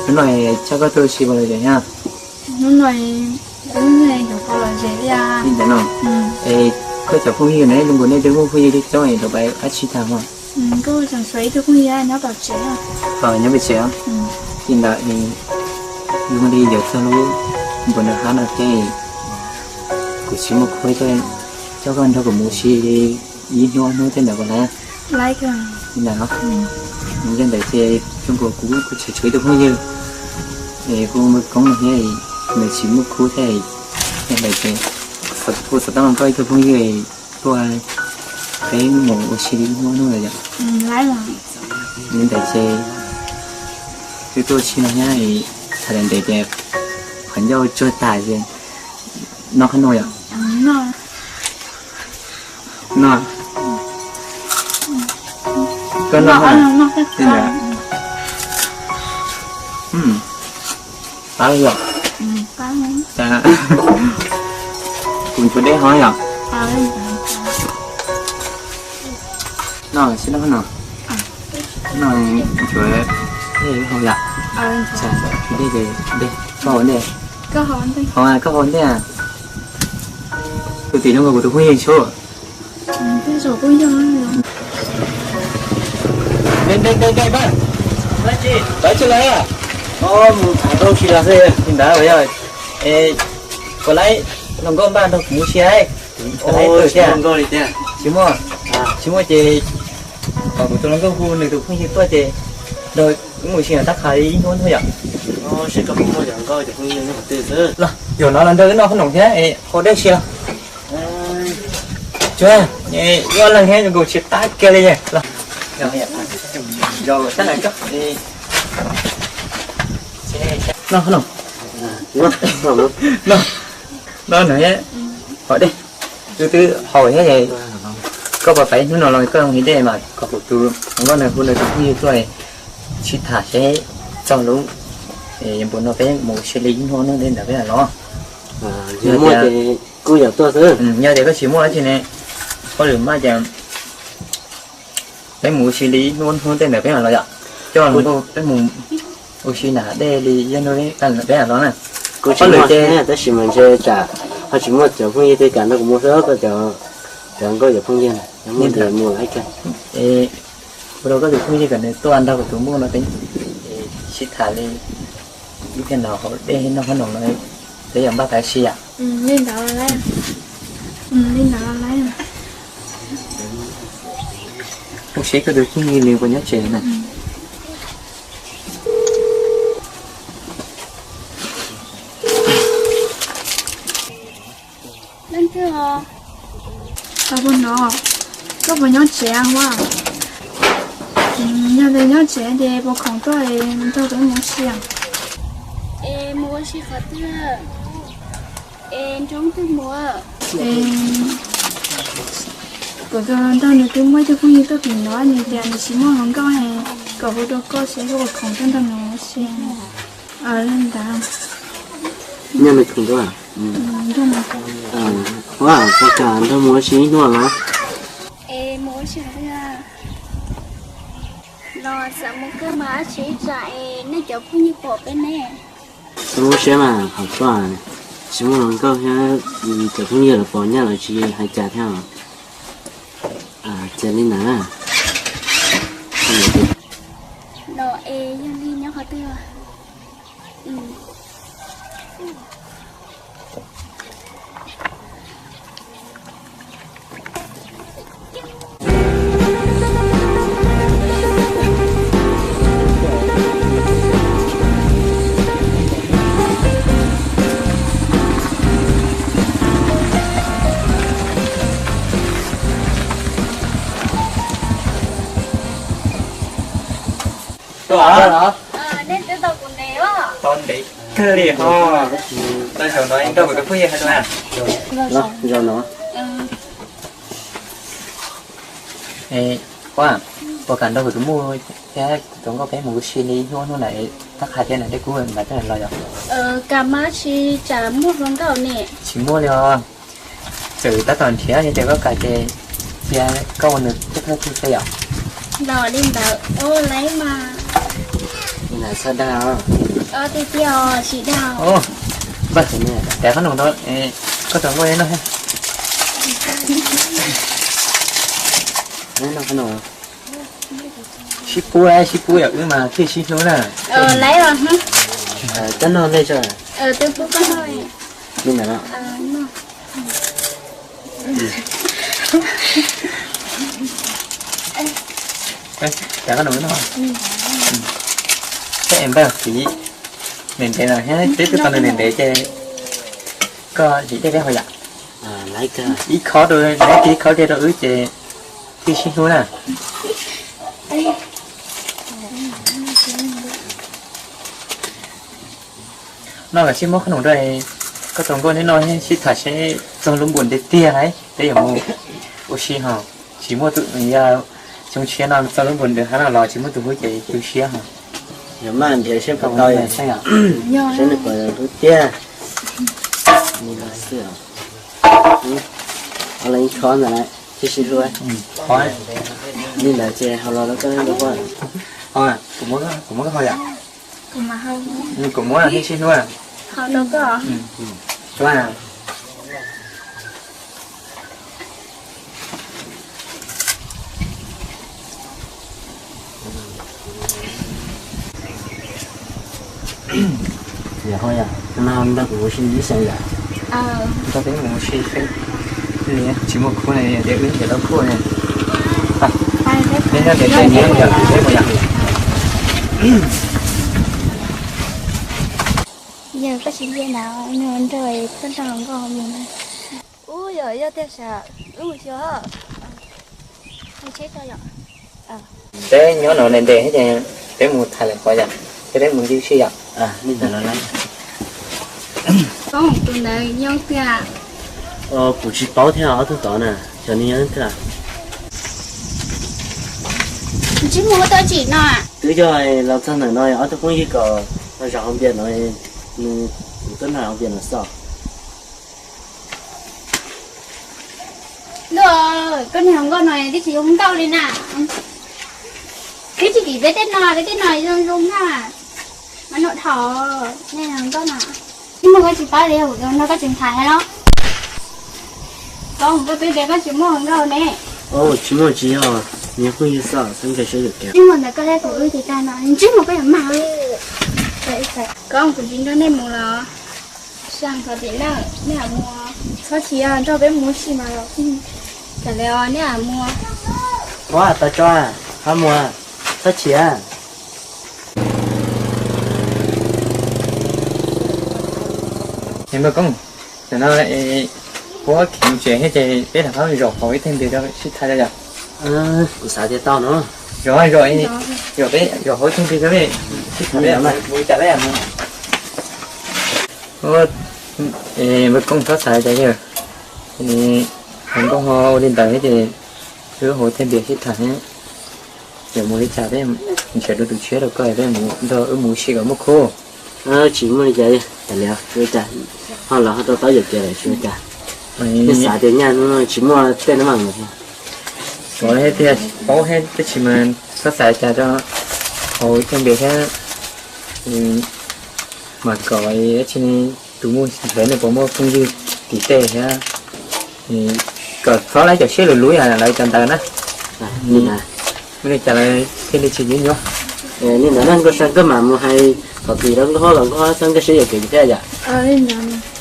Hnub no tshaj koj tuaj ua si puas lom zem thiab? Hnub no kuv ua si lom zem li os. Li ntawd no. Es koj cov phooj ywg ne, zoo nkaus nej twb muaj phooj ywg coob coob es lawv pab dab tsi tag mog? Kuv tseem tshuav ib tug phooj ywg nyob tom tsev. Nyob pem tsev. Li ntawd es zoo li yuav txog lub npus nram hav no thiab, kuv tsis muaj khub thiaj coj koj nrog kuv mus ua si li ib hnub ob hnub tej ntawd puas laib? Li ntawd no. Yog ntawd ces zoo nkaus kuv kuj tshuav tshuav ib tug phooj ywg es kuj muaj koob no thiab, nws tsis muaj khub thiab. Yog ntawd ces kuv xav tau koj ib tug phooj ywg tuaj peb mus ua si li ib hnub ob hnub no yom. Li ntawd ces twb tuaj ua si no thiab, tham ntev ntev ces qhov ncauj tsuag tas ces noj qab no yom. No, koj noj. Qab yom. Kuv ntxuav dej hov yom. No, sib noj no. No, ntxuav dej hov yom. Dej, dej, koj haus ntej. Haus, koj haus ntej. Tus tim no kuv tus phooj ywg tshua. Dej, dej, dej, dej, pab. Pab tsis los. Mus tham nkauj si los xwb. Li ntawd yog, puas laib hluas nkauj npaj nrog kuv mus si? Puas laib thiab? Tsis muaj, tsis muaj ces kom kuv tus hluas nkauj hu nws tus phooj ywg tuaj ces nrog wb mus si tab qha ib hnub ntag yom. Los yog no los nrog wb noj qhob noom thiab haus dej si los. Tsuag, wb ob leeg thiab zoo nkaus tsis qab kiag li. Noj qhob noom. No, no, haus dej. Wb twb haus thiab. Koj puas pais hnub no los koj zoo li dej mas kom kuv tus hluas nkauj nws hu nws tus phooj ywg tuaj sib tham seb txog lub, npus no peb mus si li ib hnub ob hnub tej ntawd peb mam los. Yog tias, yog tias koj tsis muaj dab tsi ne, koj lwm maj ces peb mus ua si li ib hnub ob hnub tej ntawd peb mam los yom. Coj los peb mus ua si nram dej li ib hnub peb mam los na. Kuv tsis muaj tab sis mas ntshe tsam ho tsis muaj cov phooj ywg tej kam nrog kuv mus xwb, koj cov, cov nkauj cov phooj ywg na, yog muaj ces mus lawm kawg. Ua rau koj tus phooj ywg kom nws tuaj nrog kuv tus nkauj no peb sib tham li ib pliag no haus dej noj qhob noom no, peb yuav npaj tas si yom. Li ntawd, li ntawd. Ua si koj tus phooj ywg nws puas nyob tsev na. Leej twg os? Tau puas no, koj puas nyob tsev huab? Yog tias nyob tsev ces puas khoom tuaj nrog kuv mus ua si? Es mus ua si qhov twg? Es nrog twg mus? Kuv nrog nws twb muaj ib tug phooj ywg tuaj tim no, nws tias nws tsis muaj hluas nkauj, kom hu rau koj seb koj puas khoom tuaj nrog nws ua si. Li ntawd. Nyob nws khoom tuaj. Ua, puas kam nrog mus ua si ib hnub los? Es mus ua si qhov twg? Los xav mus kawg mas dab tsi tsam es nej cov phooj ywg pom peb ne. Txhob lub siab mas, qhov tuaj tsis muaj hluas nkauj thiab, cov phooj ywg lawv pom nyaj lawv tsis hais cas thiab. Ces li ntawd na. Los es yog li nyob qhov twg? Tau los? Nej twb tau kuv ntev os. Tau ntev kawg li ho. Tau zaum no nrog kuv tus phooj ywg hais lus na. Zaum no. Huab, puas kam nrog kuv tus muam thiab kuv tus nkauj peb mus ua si li ib hnub hnub na, tab qha thiab na, dej kub mas peb mam los yom. Kam mas dab tsi tsam muaj hluas nkauj ne. Tsis muaj li os. Txawm tab tom nrhiav, yog tias koj kam ces cia koj ua nws thawj thawj tug xwb yom. Los li ntawd ua lawm mas. Txhob dag os. Tiag tiag os, tsis dag. Npawg, dav qhob noom no, koj tus nkauj noj. Sib pub, sib pub yog wb mas thiaj sib hlub na. Koj noj ntej tso. Li ntawd no. Thiab npawg, tiv ntev ntev no thiab, peb twb tau ntev ntev ces koj tiv dej peb haus yom. Ib khob rau, ib khob dej rau wb ces thiaj sib hlub na. Noj los sib muab qhob noom rau, koj tus nkauj neb noj sib tham seb txog lub npus ntev tiag lawm peb yuav mus ua si ho. Tsis muaj tus, yog xyoo tshiab no txog lub npus ntev hab no los tsis muaj tus hlub ces tu siab ho. Yog maj nrhiav seb puas tau, seb nws puas hlub tiag. Li ntawd xwb os. Ua li ib khob ntawd thiaj sib hlub. Li ntawd ces haus los rau koj. Kuv muab koj haus yom. Kuv muab thiaj sib hlub. Yog ho yom, no nrog kuv ua si ib xyoos yom. Nrog peb mus ua si seb, tsis muaj khub na, tias wb nrhiav tau khub na. Peb nyob tias peb nyiam yom, peb mus yom. Yog koj tsis nyiam na, nrog koj nrog nkauj mus na. Ub, yog, yog tiag sas, wb mus xyuas. Peb nyob no ntev ntev thiab ces peb mus tham lawm qhov yom, ces peb mus ncig ua si yom. Koj tus ntawd nyob twg? Kuv tsis paub thiab, ob tug tod na, xyov nws nyob twg. Ntsib muag tau tsim no. Twb yog los txog ntawm no ob tug phooj ywg kom los zaum hauv npias no, nws, kuv tuaj nrog hauv npias no xwb. Luaj, koj niag hluas nkauj no twb tsis zoo nkauj li na. Twb tsis kim peb tej no, peb tej no zoo zoo na. Mas num dhau, niag hluas nkauj no. Tsis muaj koj tsis paub li, nrog koj tseem tham thiab los. Koj mus koj twb tias koj tsis muaj hluas nkauj ne. Tsis muaj tsis yog, niag phooj ywg xwb, txhob nkag siab yuam kev. Tsis muaj ntawd koj thiab kuv wb tsis tag no, tsis muaj koj yuav mag. Koj kuv tsis nrog nej mus los. Xyoo tod tim na, nej mus. Txhob chim, nrog peb mus ua si mas los. Kam li os, nej mus. Ua tau tso, ho mus, txhob chim. Npawg Koob, tam no puab khiav tsev thiab ces peb rov qab zaum hauv ib teg npias rau sib tham yom. Kuv xav tias tau no. Zaum, zaum, zaum peb zaum hauv ib teg npias rau sib tham, mus li cas peb mus. Npawg Koob txhob xav li cas, hluas nkauj ho ua li ntawd thiab ces wb hauv ib teg npias sib tham thiab. Ces mus li cas peb nrhiav dua tus tshiab rau koj, peb mus nrog wb mus ua si kom muaj khub. Tsis muaj li cas, cas li, tsis ua cas, ho los ho tau taub yuam kev lawm tsis ua cas. Yeej xav tias nyaj hnub no tsis muaj tej no mas mus thiab. Xyov thiab tiag, paub thiab tab sis mas txhob xav cas rau hauv ib teg npias thiab. Mas kom dab tsi ne, tus muaj ntawd nws puas muaj phooj ywg tim tej thiab. Kom txhob laib cov siab luv luv yam lawv cov ntawd na. Muaj li cas lawv thiaj li tsis nyuaj nyuaj. Li ntawd na, nkauj sa koj mam mus hais thaum twg rau nkauj hlob los nkauj hlob txhob nkag siab yuam kev thiab yom.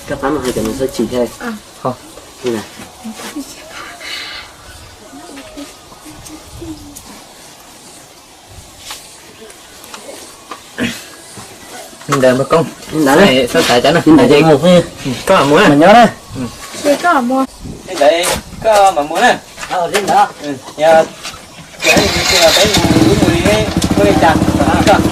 Koj pab mus hais kom nws txhob chim thiab. Li ntawd Npawg Koob, txhob xav cas na, koj mus na. Li ntawd koj mam mus na. Yog tias peb mus, wb mus li, ua li cas koj.